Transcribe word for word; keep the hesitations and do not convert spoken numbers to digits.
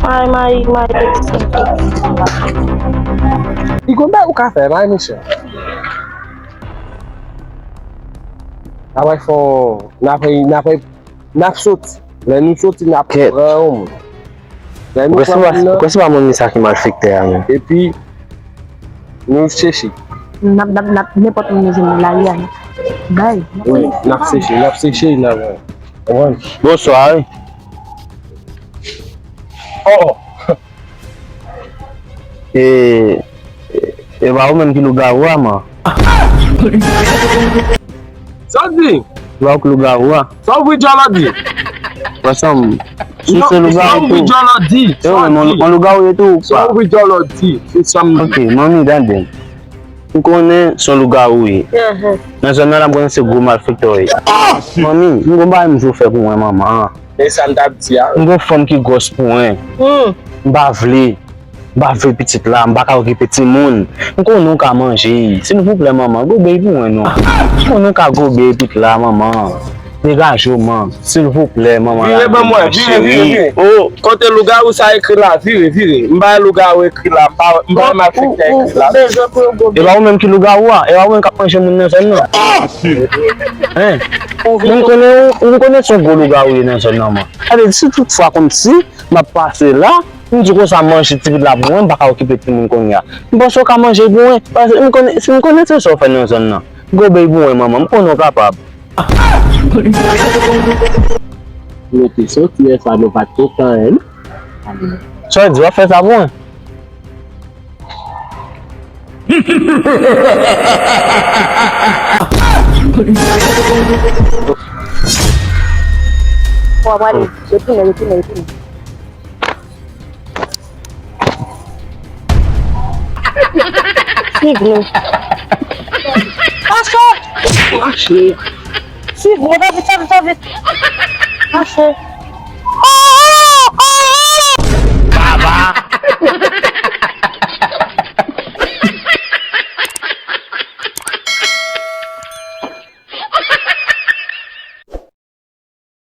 Ay, Mayik, Mayik. Li gon bagay ou ka fè, Mayik, mesye. N ap fè yon, n ap, n ap, n ap soti. Lè nou soti, n ap pran yon moun. Lè nou pran moun nan. Ou kwè se pa moun sa ki malfektè a menm? Epi, nou chèche. N ap, n ap, n ap, nenpòt moun nou jwenn nan lari a, n ap bay. Wi, n ap chèche, n ap chèche, n ap. Konprann? Bonswa, wi. Oh, oh. E, e, e pa ou menm ki lougawou a, man? Sa w di? E pa ou ki lougawou a? Sa w vre djòlò di? Wè sa m. Si se lougawou tou. Sa w vre djòlò di? E ou menm, on lougawou ye tou ou pa? Sa w vre djòlò di? Se sa m di. Ok, manmi, tande m. M konnen se yon lougawou ye. Nan zòn nan la, m konnen se gwo malfektè w ye. Manmi, m gon bagay m vle w fè pou mwen, manman. E sa m t ap di a. M gon fanm ki gwòs pou mwen. M pa vle. M pa vle pitit la, m pa ka okipe timoun. M konnen w ka manje. Silvouplè, manman, gobe pou mwen non. M konnen w ka gobe pitit la, manman. Degaje w, man. Silvouplè, manman. Vire ban mwen, vire, vire, vire. Oh. Kote lougawou sa ekri la, vire, vire. M pa lougawou ekri la, m pa, m pa malfektè ekri la. E pa ou menm ki lougawou a? E pa ou menm k ap manje moun nan zòn nan? Hein? M konnen, m konnen se yon gwo lougawou ye nan zòn nan, man. Sa vle di, si tout fwa kòmsi m ap pase la, m di konsa manje ti pitit la pou mwen, m pa ka okipe timoun kounye a. M panse w ka manje pou mwen, paske m konnen, si m konnen se sa w fè nan zòn nan. Gobe pou mwen, manman, m konnen w kapab. Nou te soti yè swa, nou pa t kontan, hein? Sa w di, w ap fè sa pou mwen? W ap ale, retounen, retounen, retounen. Suiv nou. Mache! Mache! Suiv nou, vit, vit, vit, vit. Mache!